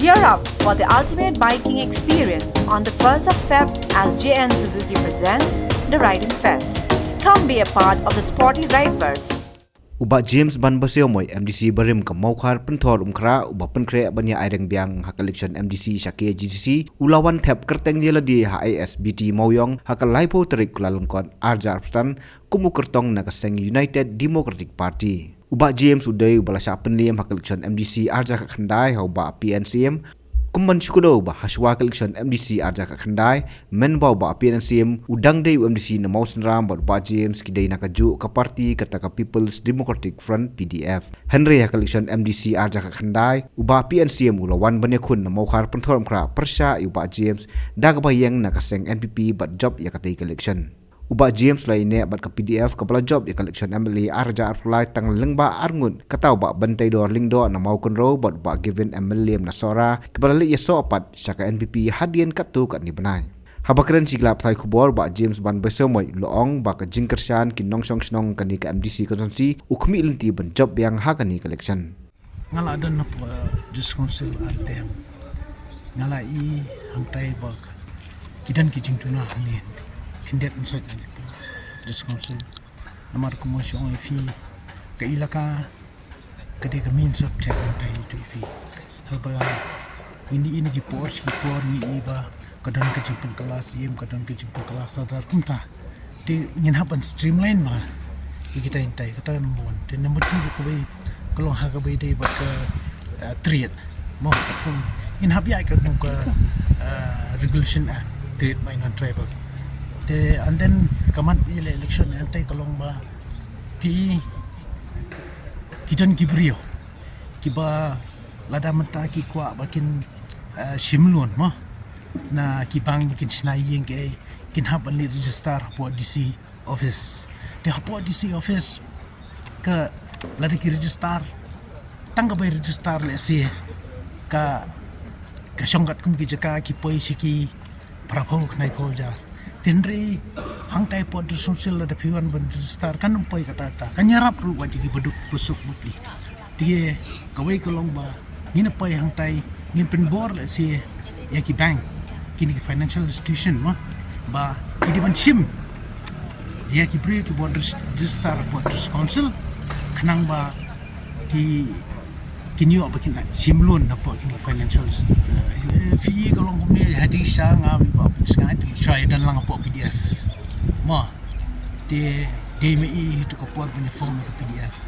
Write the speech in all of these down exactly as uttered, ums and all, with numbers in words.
Gear up for the ultimate biking experience on the first of Feb as J N Suzuki presents the Riding Fest. Come be a part of the sporty Rideverse. U Bah James Ban Baseomoit, M D C barim ka Mawkhar Pynthor Umkhrah, uba pynkhreh ban ïa ai reng biang ha ka election M D C sha K G D C, u la wan thep kyrteng ïa lade ha A S B T Mawïong ha ka laiphew tarik Kyllalyngkot arhajar arphew san, kum u kyrtong na ka seng United Democratic Party. U Bah James u dei uba la shah pynliem ha ka election M D C arhajar khatkhyndai ha u Bah P N Syiem, kum ban shu kdew ba hashwa ka election M D C arhajar khatkhyndai, mynba u Bah P N Syiem u dang dei u M D C na Mawsynram bad u Bah James ki dei na kajuh ka party kata ka People's Democratic Front, P D F. Hynrei ha ka election M D C arhajar khatkhyndai, u Bah P N Syiem u la wan ban ïakhun na Mawkhar Pynthor Umkhrah pyrshah ïa u Bah James, da kaba ïeng na ka seng N P P bad jop ïa katei ka election. U Bah James u la ïaineh bad ka P D F kaba la jop ïa ka election M L A arhajar arphew lai tang lyngba arngut, kata u Bah Banteidor Lyngdoh na Mawkynrew bad u Bah Gavin M Mylliem na Sohra, kiba la leit ïasoh pat sha ka N P P hadien katto katne bnai. Haba kren sha ki lad pathai khubor, u Bah James Ban Baseomoit u la ong ba ka jingkyrshan ki nongshong shnong kane ka M D C constituency u khmih lynti ban jop biang ha kane ka election. Nga la don hapoh District Council ar term. Nga la ïohi hangtai ba ki don ki jingduna hangne, khyndiat nsoit hangne District Council. Namar kumba shu ong ïa phi, ka elaka ka dei ka main subject hangtai ïa phi. Haba ngin ïohi na ki por sha ki por ngi ïohi ba ka don ka jingpynkylla Syiem, ka don ka jingpynkylla Sordar kumta. Te ngin hap ban streamline bha ïa kita hangtai, kata ka number one. Te number two ba kawei ka long ha kaba ïadei bad ka, eh, trade. Mo, ngin hap ïaid katkum ka, eh, Regulation Act, Trade by Non-Tribal. Te and then ka mat ïa la election hangtai ka long ba phi ki don ki briew kiba lada mynta ki kwah ba kin, eh, shim loan mo na ki bank ba kin shna ïing kaei, kin hap ban leit register hapoh D C office. Te hapoh D C office ka lada ki register, tang ka bai register lehse ka, ka shong katkum ki jaka ki poi sha ki phraphew khyndai phew hajar. Te hynrei hangtai hapoh District Council lada phi wan ban register kan ym poi katta katta, kan ïarap ruh bad ïa ki baduk basuk bapli. Te kawei ka long ba ngin ïa poi hangtai, ngin pynbor lehse ïa ki bank, kine ki financial institution mo, ba ki dei ban shim ïa ki briew kiba wan register hapoh District Council khnang ba ki, kin ïoh ba kin shim loan hapoh kine ki financial, eh, phi ka long kumne. Ha jingshisha nga mih ba pynsngew te shuwa ïa don lang hapoh P D F mo. Te dei ma i tu ka por ban form ka P D F.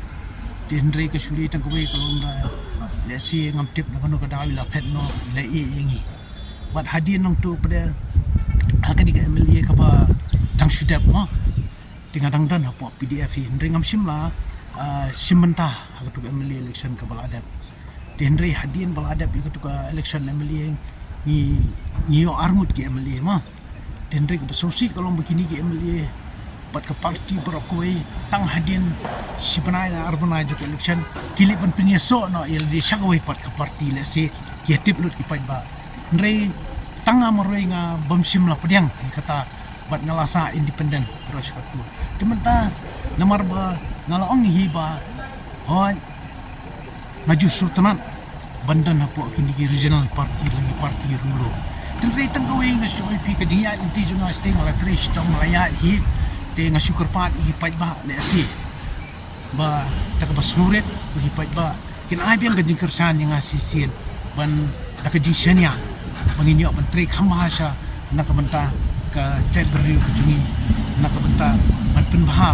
Te hynrei ka shu lei tang kawei ka long ba lehse ngam tip na kano ka daw i la phet noh, i la ïeh ïa ngi. Bad hadien nangtu pat ha kane ka M L A kaba dang shu dep mo, te nga dang don hapoh P D F hi, hynrei ngam shym la, ah, shim bynta ha katu ka M L A election kaba la dep. Te hynrei hadien ba la dep ïa katu ka election M L A ngi, ngi ïoh arngut ki M L A mo. Te hynrei kaba sngewsih ka long ba kine ki M L A bad ka party baroh kawei, tang hadien shi bnai ne ar bnai jong ka election ki leit ban pynïasoh noh ïa lade sha kawei pat ka party, lehse ki ïa tip lut ki paidbah. Hynrei tang nga marwei nga bym shym la pdiang ïa kata bad nga la sah independent baroh shi katta. Te mynta namar ba nga la ong hi ba hooid nga ju sngewtynnat ban don hapoh kine ki regional party lane party ruh. Te hynrei tang kawei nga shu ong ïa phi, ka jingïaid lynti jong nga shisha nga la trei shitom, nga la ïaid hi. Te nga shu kyrpad ïa ki paidbah lehse ba da kaba sngewrit ïa ki paidbah kin ai biang ka jingkyrshan ïa nga shisien ban da ka jingshaniah ba ngin ïoh ban trei kham bha sha na ka bynta ka jaitbynriew ka jong ngi, na ka bynta ban pynbha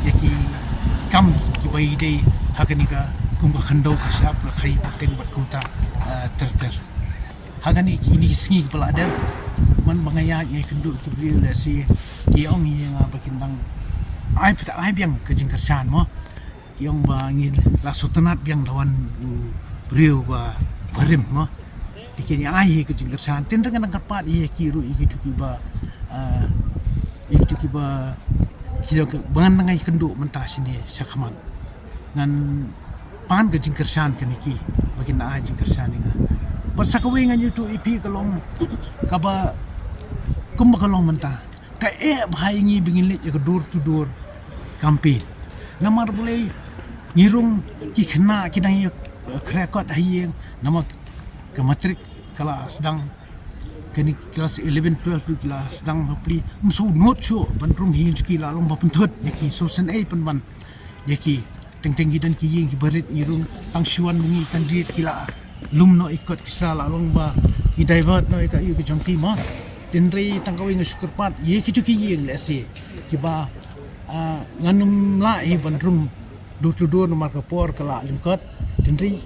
ïa ki kam kiba ïadei ha kane ka kum ka khyndew ka shyiap ka khaïi pateng bad kumta, eh, ter ter. Ha kane kine ki sngi kiba la dep man ba nga ïaid ïakynduh ki briew lehse ki ong ïa nga ba kin dang ai, phi ta ai biang ka jingkyrshan mo. Ki ong ba ngi la sngewtynnat biang da wan u briew ba barim mo. Te kin ïa ai hi ka jingkyrshan, te nga dang kyrpad ïa ki ruh, ïa kito kiba, ah, ïa kito kiba, ki dang ba ngan nang ïakynduh mynta shane shakhmat. Ngan pan ka jingkyrshan kane ki ba kin ai jingkyrshan ïa nga. Bad sa kawei ngan ïathuh ïa phi ka long kaba kumba ka long mynta. Ka eh bha ïa ngi ba ngin leit ïa ka door to door campaign. Namar balei? Ngi rung ki khynnah ki dang ïa, eh, khreh kot ha ïing, namar Ka matric ka la sdang, kane ki klas eleven twelve ruh ki la sdang bapli. Ym shu not shuh ban rung hi, ki la long ba pynthut ïa ki, shu sngewsih pynban ïa ki. Teng teng ki don ki ïing kiba rit, ngi rung tang shu wan ngi kan rit, ki la lum noh ïa kot ki sa, la long ba ngi divert noh ïa ka ïing ka jong ki ma. Hynrei tang kawei nga shu kyrpad ïa kito ki ïing lehse kiba, ah, ngan ym lah hi ban rung door to door namar ka por ka la lyngkot. Hynrei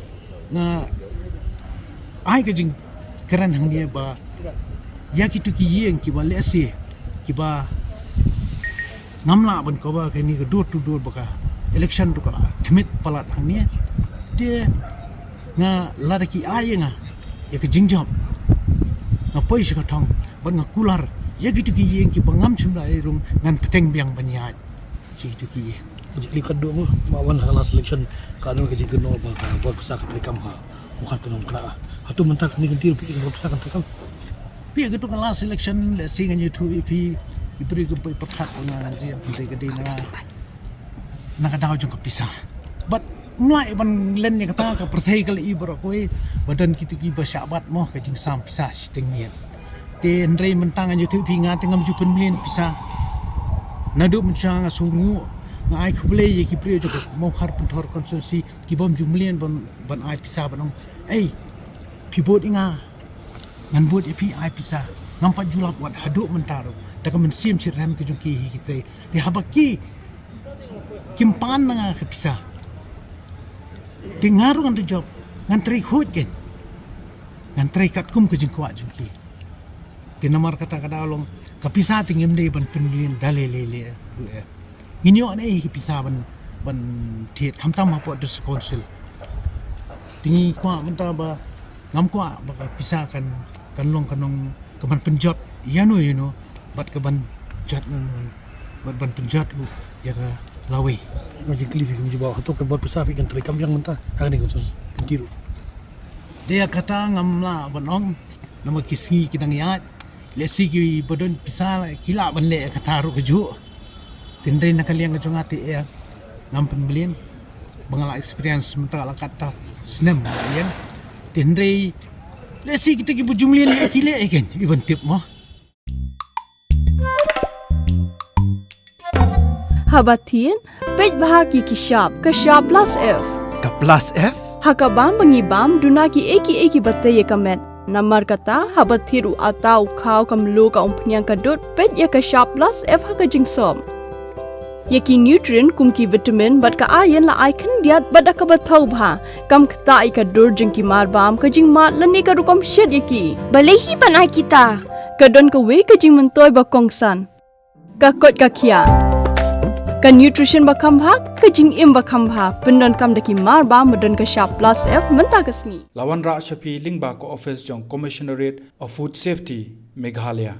nga ai ka jingkren hangne ba ïa kito ki ïing kiba lehse kiba ngam lah ban cover kane ka door to door ba ka election ruh ka la tmit palat hangne. Te nga, lada ki ai ïa nga ïa ka jingjop, nga poi sha ka thong bad nga kular ïa kito ki ïing kiba ngam shym la ïa rung, ngan bteng biang ban ïaid sha kito ki ïing. Ka jingkylli katto mo, ba wan ha last election, katno ka jingkynnoh ba ka bor pisa kan treikam ha Mawkhar Khnong Khnang. Hato mynta kane ka kynti ruh phi ïohi ka bor pisa kan treikam? Phi ïohi, kato ka last election lehse ngan ïathuh ïa phi, i briew kam poi pyrkhat ba nga ïa pyntrei ka dei na, na ka daw jong ka pisa. Bad ym lah ban len ïa kata, ka pyrthei ka la i baroh kawei ba don kito kiba shah bat mo ka jingsam pisa shiteng miet. Te hynrei mynta ngan ïathuh ïa phi, nga te ngam ju pynmlien pisa. Naduh mynshuwa nga sngewnguh, nga ai khublei ïa ki briew jong ka Mawkhar Pynthor constituency kibym ju mlien ban, ban ai pisa ban ong, "Ei, phi vote ïa nga, ngan vote ïa phi, ai pisa." Ngam pat ju lap wat haduh mynta ruh. Da ka mynsiem shitrhem ka jong ki hi ki trei. Te haba ki kim pan na nga ka pisa, te nga ruh ngan da jop, ngan trei khuid kein, ngan trei katkum ka jingkwah jong ki. Te namar kata ka daw long ka pisa te ngim dei ban pynmlien da lei lei lei ruh eh. Ngin ïoh ne ka pisa ban, ban thied khamtam hapoh District Council. Te ngi kwah mynta ba, ngam kwah ba ka pisa kan, kan long ka nong ka ban pynjot ïano ïano, bad ka ban jot nano nano, bad ban pynjot ruh ïa ka lawei. Nga jingkylli phi kumjuh ba hato ka bor pisa phi kan treikam biang mynta ha kane ka kynti ruh? Te ïa kata ngam lah ban ong, namar ki sngi ki dang ïaid. Lehse kiba don pisa la ki lah ban leh ïa kata ruh kajuh. Te hynrei na ka liang ka jong nga te eh, ngam pynmlien. Ba nga la experience mynta la katto snem ïa. Te hynrei lehse kita kiba ju mlien ïa ki leh ïa kein, i ban tip mo. Haba thied, peit bha ki ki shap, ka shap plus F. Ka plus F? Ha ka bam ba ngi bam, duna kiei kiei kiba tei ïa ka met. Namar kata, haba thied u atta, u khaw, ka mluh, ka umphniang, ka dud, peit ïa ka shap plus F ha ka jingsop. Ïa ki nutrient kum ki vitamin bad ka iron la ai khyndiat bad da kaba thaw bha. Kam ktah ïa ka dur jong ki marbam, ka jingmad lane ka rukom shet ïa ki. Balei hi ban ai kita? Ka don kawei ka jingmyntoi ba kongsan. Ka koit ka khiah. Ka nutrition ba kham bha, ka jingim ba kham bha, pyndonkam da ki marbam ba don ka shap plus F mynta ka sngi. La wanrah sha phi lyngba ka office jong Commissionerate of Food Safety, Meghalaya.